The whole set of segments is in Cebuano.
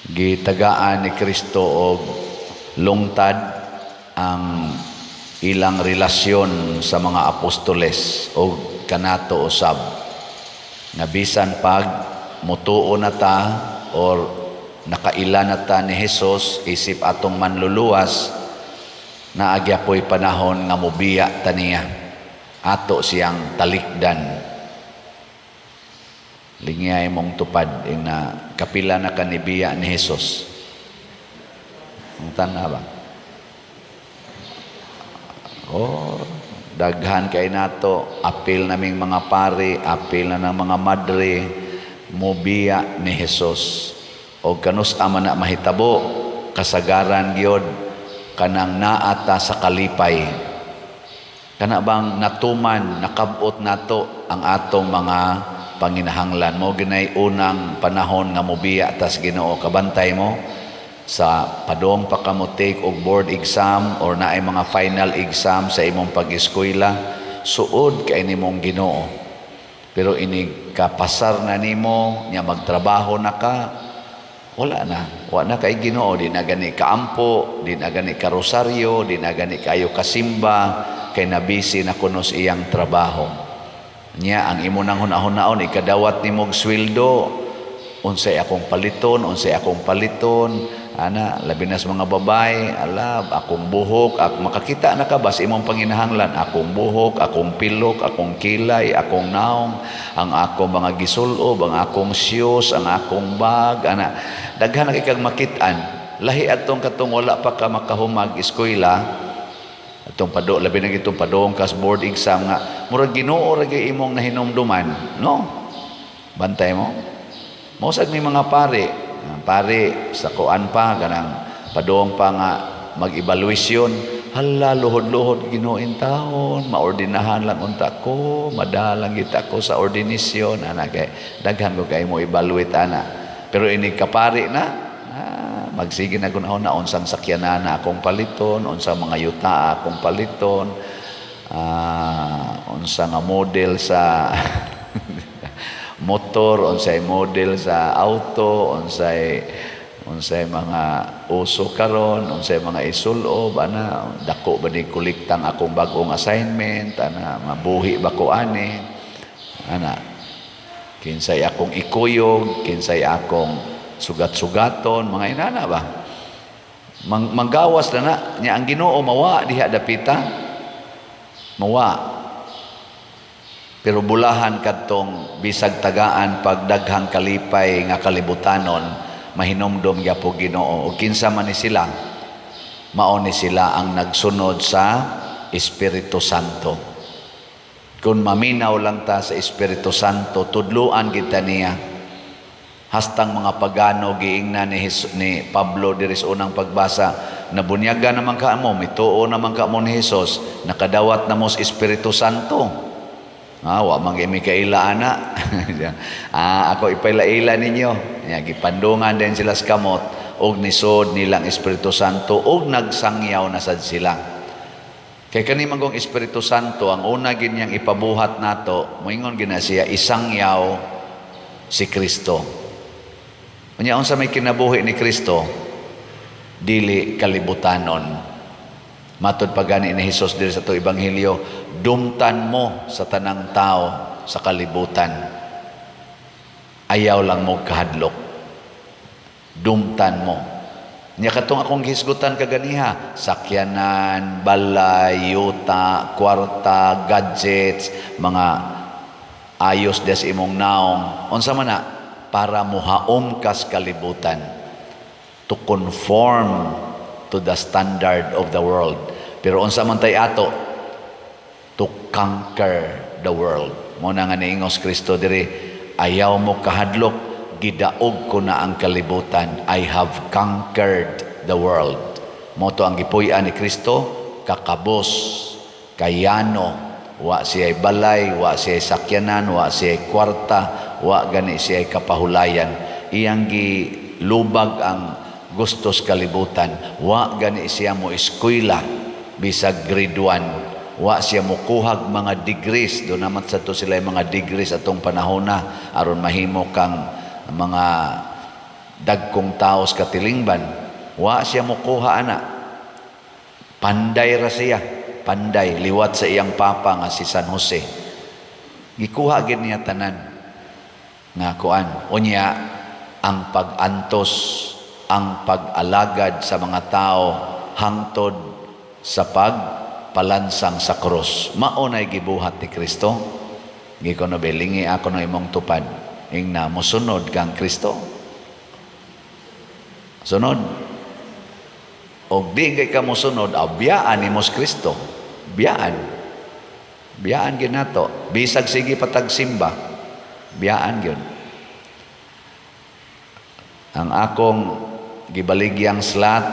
Gitagaan ni Kristo og lungtad ang ilang relasyon sa mga apostoles o kanato usab nga bisan pag mutuo na ta or nakaila na ta ni Jesus isip atong manluluwas, naa gyapoy panahon nga mobiya ta niya, ato siyang talikdan. Lingyay mong tupad ing na kapila na ka nibiya ni Jesus. Ang tana ba? Oh, daghan kay nato, apil naming mga pari, apil na ng mga madre, mobiya ni Jesus. O kanus ama na mahitabo, kasagaran gyud kanang naata sa kalipay. Kana bang natuman, nakabot nato ang atong mga panginahanglan mo, ginay unang panahon nga mobiya tas Ginoo. Kabantay mo sa padong pa ka mo take og board exam or naay mga final exam sa imong pag-eskwela, suod kay nimong Ginoo. Pero inig kapasar na nimo nya, magtrabaho na ka, wala na, wa na kay Ginoo. Di na gani kaampo, di na gani ka rosaryo, di na gani kayo kasimba kay nabisi na kuno sa iyang trabaho nya. Ang imo nang hunahunahon, ikadawat nimo og sweldo, unsay akong paliton, unsay akong paliton ana, labi na sa mga babae, ala, akong buhok, makakita na ka ba sa imong panginahanglan, akong buhok, akong pilok, akong kilay, akong naong, ang akong mga gisulob, ang akong shoes, ang akong bag, ana. Daghan na kay kag makit-an. Lahi atong katong wala pa ka makahumag eskwela, atong pado, labi na gitong padong kas board exam nga murag Ginoo ra gyud imong nahinumduman, no? Bantay mo. Mosag may mga pare, ang pare sa kuan pa, ganang padong pa nga mag-evaluation, hala, luhod-luhod, Ginoo intawon, maordinahan lang unta ko, madalang kita ko sa ordinasyon, ana, kay daghan ko kay mo evaluate ana. Pero inig kapari na, magsige na kun na unsang sakyanan na akong paliton, unsang mga yuta akong paliton, unsa nga model sa motor, unsay model sa auto, unsay unsay mga uso karon, unsay mga isulob, ana, dako ba ni kolektang akong bag-ong assignment, ana, mabuhi ba ko ani, ana, kinsay akong ikuyog, kinsay akong sugat-sugaton, mga inana ba? Manggawas na na, nya ang Ginoo mawa diha dapita. Mawa. Pero bulahan kadtong bisag tagaan pag daghang kalipay nga kalibutanon, mahinumdom gyapon Ginoo. Ug kinsa man ni sila, mao ni sila ang nagsunod sa Espiritu Santo. Kung maminaw lang ta sa Espiritu Santo, tudluan kita niya. Hastang mga pagano giingnan ni Pablo diri sa unang pagbasa, nabunyagan naman ka mo, mituo naman ka mo ni Jesus, nakadawat na mo sa Espiritu Santo. Wa man gyud mi kaila ana. Ako ipaila-ila ninyo. Ya, gipandungan din sila sa kamot og nisod nilang Espiritu Santo og nagsangyaw na sad sila. Kay kani man gong Espiritu Santo, ang una gid niyang ipabuhat nato, moingon gina siya, isangyaw si Kristo. Unya unsa may kinabuhi ni Kristo? Dili kalibutanon. Matod pa gani ni Hesus diri sa to ebanghelyo, dumtan mo sa tanang tao sa kalibutan. Ayaw lang mo kahadlok. Dumtan mo. Nya katong akong gihisgutan kaganiha, sakyanan, balay, yuta, kwarta, gadgets, mga ayos des imong naong. Unsa man na? Para muhaom kas kalibutan. To conform to the standard of the world. Pero unsa man tay ato? To conquer the world. Mo na nga niingos Kristo diri, ayaw mo kahadlok, gidaog ko na ang kalibutan. I have conquered the world. Mo to ang gipuy-an ni Kristo, kakabos, kayano, wa siya'y balay, wa siya'y sakyanan, wa siya'y kwarta, wa gani siya'y kapahulayan. Iyang gilubag ang gustos kalibutan. Wa gani siya mo eskwela bisag grade 1. Wa siya mokuhag mga degrees. Doon naman sa to sila yung mga degrees atong panahon na aron mahimo kang mga Dagkong tao sa katilingban, wa siya mukuha ana. Panday ra siya, panday liwat sa iyang papa nga si San Jose. Gikuha gid niya tanan nga kuan. Unya ang pag-antos, ang pag-alagad sa mga tao hangtod sa pagpalansang sa krus. Mao nay gibuhat ni Kristo. Gikuno belingi ako ng imong tupad. Ingna mosunod kang Kristo. Sunod. Og di kay ka mosunod, aw biyaan nimo si Kristo. Biyaan. Biyaan gyud nato. Bisag sige patagsimba, biyaan gyud. Ang akong gibaligyang slot,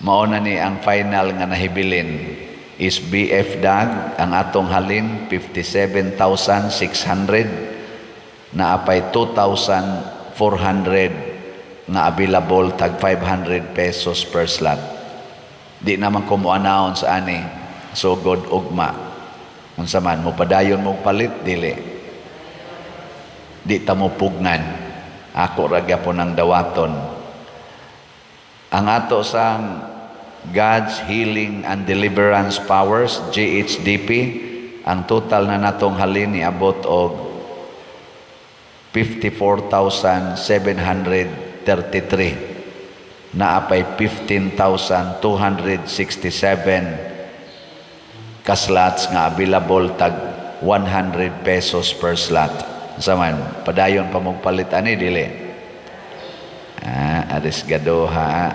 mao na ni ang final nga nahibilin is BF DAG. Ang atong halin 57,600, naapay 2,400 nga available, tag 500 pesos per slot. Di naman ko mo-announce ani sugod ugma. Unsa man, mo padayon mo palit, dili? Di ta mo pugnan. Ako ra gyapon ang dawaton. Ang ato sang God's Healing and Deliverance Powers, GHDP, ang total na natong halin ni abot og 54,733, naapay 15,267 ka slots nga available, tag 100 pesos per slot. Unsa man, padayon pa mong palit ani, dili? Ah, aris gadoha.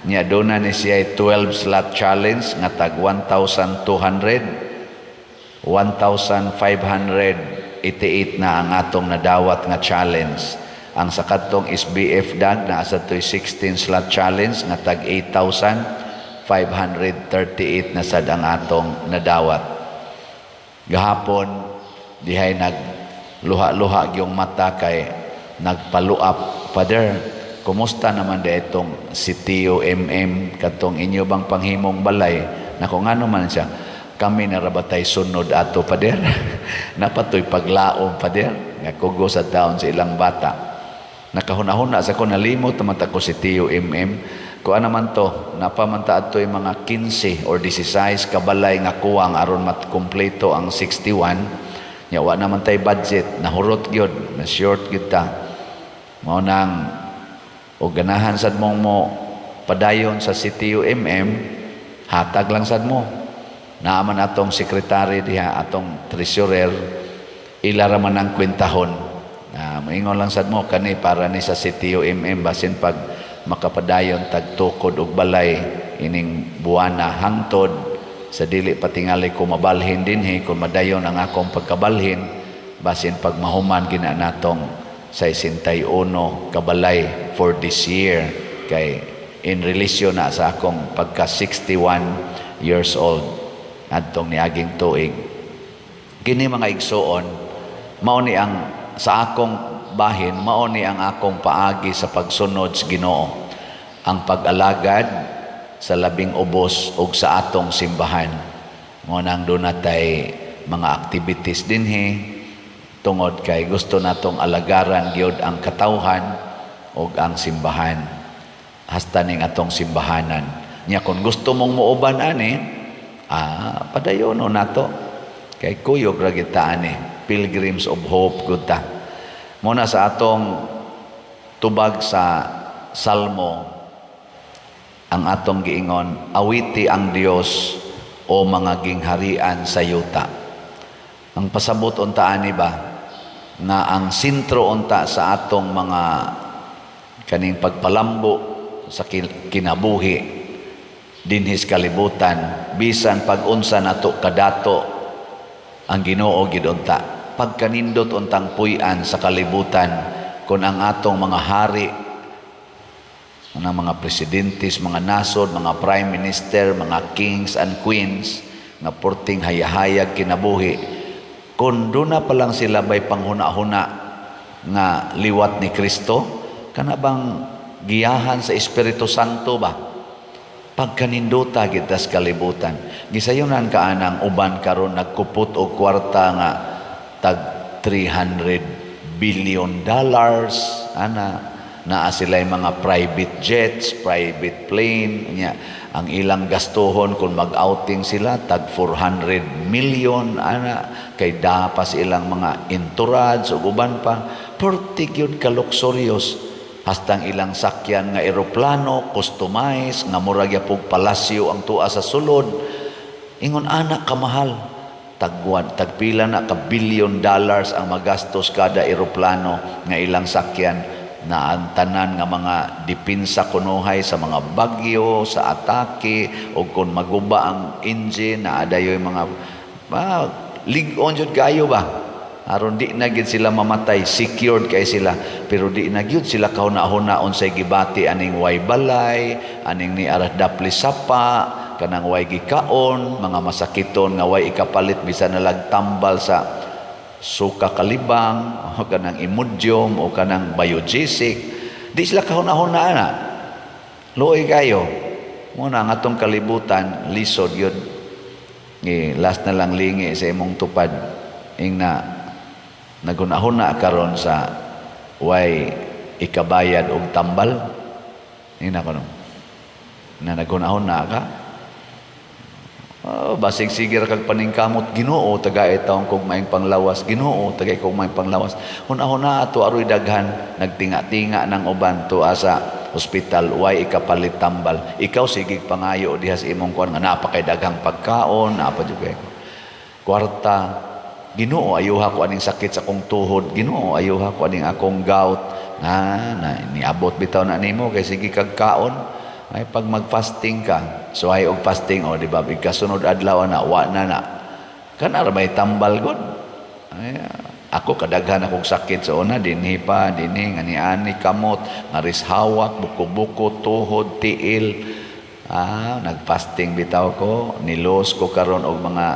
Nya doon na ni siya 12 slot challenge nga tag 1,200, 1,588 na ang atong nadawat nga challenge. Ang sa kadtong SBF DAG na sa to'y 16 slot challenge nga tag 8,538 na sad ang atong nadawat. Gahapon dihay nag luha-luha gyung mata kay nagpaluap, "Father, kumusta naman di itong si Tio MM, katong inyo bang panghimong balay?" Nako, ngano man siya? "Kami narabatay sunod ato, Father. Napatoy paglaom, Father," nga kugo sa taon sa ilang bata. Nakahuna-huna sa ko, nalimot naman ta ko si Tio MM. Kuan naman to, napamanta adtoy mga 15 or 16 kabalay nga kuwang aron matkumpleto ang 61. Nya wa naman tay budget, nahurot gyud, na short gyud ta. Mao nang og ganahan sad mong mo padayon sa CTU MM, hatag lang sad mo. Naa man atong sekretary diha, atong treasurer, ila ra man ang kwentahon. Na moingon lang sad mo kani para ni sa CTU MM, basin pag makapadayon tag tukod og balay ining buwana hangtod sa dili patingali ko mabalhin dinhi. Kung madayon ang akong pagkabalhin, basin pag mahuman gina natong 61 kabalay for this year, kay in relation na sa akong pagka 61 years old adtong niaging tuig. Kini, mga igsuon, mao ni ang sa akong bahin, mao ni ang akong paagi sa pagsunod sa Ginoo, ang pag-alagad sa labing ubos ug sa atong simbahan. Mao nang doon natay mga activities dinhi tungod kay gusto natong alagaran gyud ang katawhan ug ang simbahan, hasta ning atong simbahanan. Nya kung gusto mong muuban ani, padayono nato kay kuyog ra gyud ta ani, Pilgrims of Hope gud ta. Muna sa atong tubag sa Salmo, ang atong giingon, "Awiti ang Dios, o mga gingharian sa yuta." Ang pasabot unta ani ba nga ang sentro unta sa atong mga kaning pagpalambo sa kinabuhi dinhi sa kalibutan, bisan pag-unsa nato kadato, ang Ginoo gid unta. Pagkanindot untang puy-an sa kalibutan kung ang atong mga hari, ang mga presidentes, mga nasod, mga prime minister, mga kings and queens nga porting hayahayag kinabuhi, kung doon na pa lang sila bay panghuna-huna nga liwat ni Kristo, kana bang giyahan sa Espiritu Santo ba? Pagkanindota gid tas kalibutan. Gisayunan ka anang uban karon nagkupot og kwarta nga tag 300 billion dollars ana. Naa sila mga private jets, private plane nya. Ang ilang gastuhon kung mag-outing sila, tag 400 million ana, kay dapas ilang mga entourage ug uban pa. Perti gyud ka luxurious, hasta ang ilang sakyan nga eroplano customized nga murag gyapog palasyo ang tuwa sa sulod. Ingon ana kamahal, tagwan tagpila na ka billion dollars ang magastos kada eroplano nga ilang sakyan, na ang tanan nga mga dipinsa kunuhay sa mga bagyo, sa atake, o kung maguba ang engine, na adayoy mga lig-on jud kayo ba, aron di na gid sila mamatay, secured kay sila. Pero di na gyud sila kahuna-huna unsay gibati aning way balay, aning ni aras dapli sapa, kanang way gikaon, mga masakiton nga way ikapalit bisan nalag tambal sa suka kalibang o kanang Imodium o kanang Biogesic. Di sila kahuna-huna ana. Luoy kayo. Muna ang atong kalibutan, lisod yun. Ngi, last na lang lingi sa imong tupad. Ing na naghuna-huna karon sa way ikabayad og tambal. Ing na kuno. Na naghuna-huna ka. Oh, basig sige ra kag paningkamot, "Ginoo, tagay taon kog maayong panglawas. Ginoo, tagay kog maayong panglawas." Huna-huna ato aroy daghan nagtinga-tinga ng uban tuwa sa ospital, way ikapalit tambal. Ikaw sige pangayo diha sa imong kuan nga napakay daghang pagkaon, napa jud kay kwarta. "Ginoo, ayuha ko aning sakit sa akong tuhod. Ginoo, ayuha ko aning akong gout." Na niabot bitaw na nimo kay sige kag kaon. Ay pag mag-fasting ka, so ay og fasting, o di ba, ikasunod adlaw na wa na na. Kana ra may tambal gud. Ay, ako kadaghan akong sakit sa una, dinhi pa, dinhi nga niani kamot, ngaris hawak, buko-buko, tuhod, tiil. Ah, nag-fasting bitaw ko, nilos ko karon og mga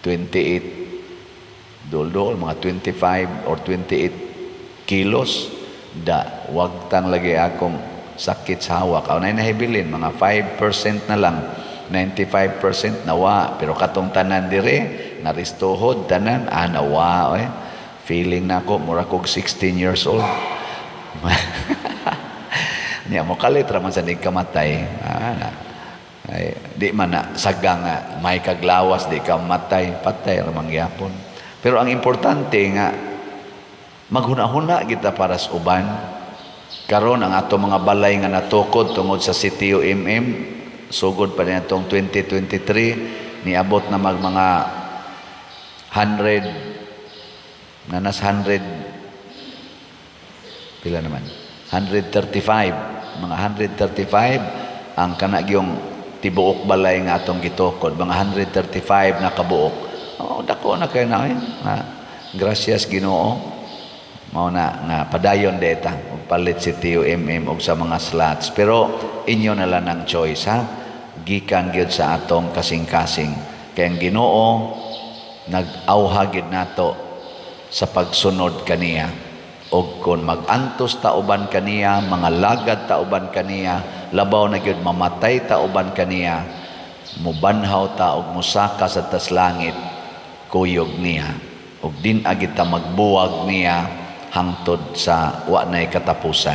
28 dol-dol, mga 25 or 28 kilos. Da wagtang lagi akong sakit sa hawak. Aw nay nahibilin mga 5% na lang. 95% nawa, pero katong tanan dire naristohod tanan, ah, nawa eh. Feeling na ako mura kog 16 years old. Nya mo kalit ra man sa kamatay. Ah, na. Ay, di man na sagang nga may kaglawas di ka matay, patay ra man gyapon. Pero ang importante nga maghuna-huna kita para sa uban. Karon ang ato mga balay nga natukod tungod sa CTO MM, sugod pa niya itong 2023, niabot na mag mga 100 na nas 100, pila naman, 135, mga 135 ang kanagyong tibuok balay nga atong gitukod, mga 135 na kabuok. Oh, dako na kay na eh. Na, gracias Ginoo. Mao na nga padayon deta og palit si TUMM og sa mga slots, pero inyo na lang ang choice ha, gikan gyud sa atong kasing-kasing, kay ang Ginoo nag-awha gid nato sa pagsunod kaniya. Og kung mag-antos ta uban kaniya, mga lagad ta uban kaniya, labaw na gyud mamatay ta uban kaniya, mubanhaw ta og musaka sa tas langit kuyog niya, ug din agit ta magbuwag niya hangtod sa wa nay katapusan.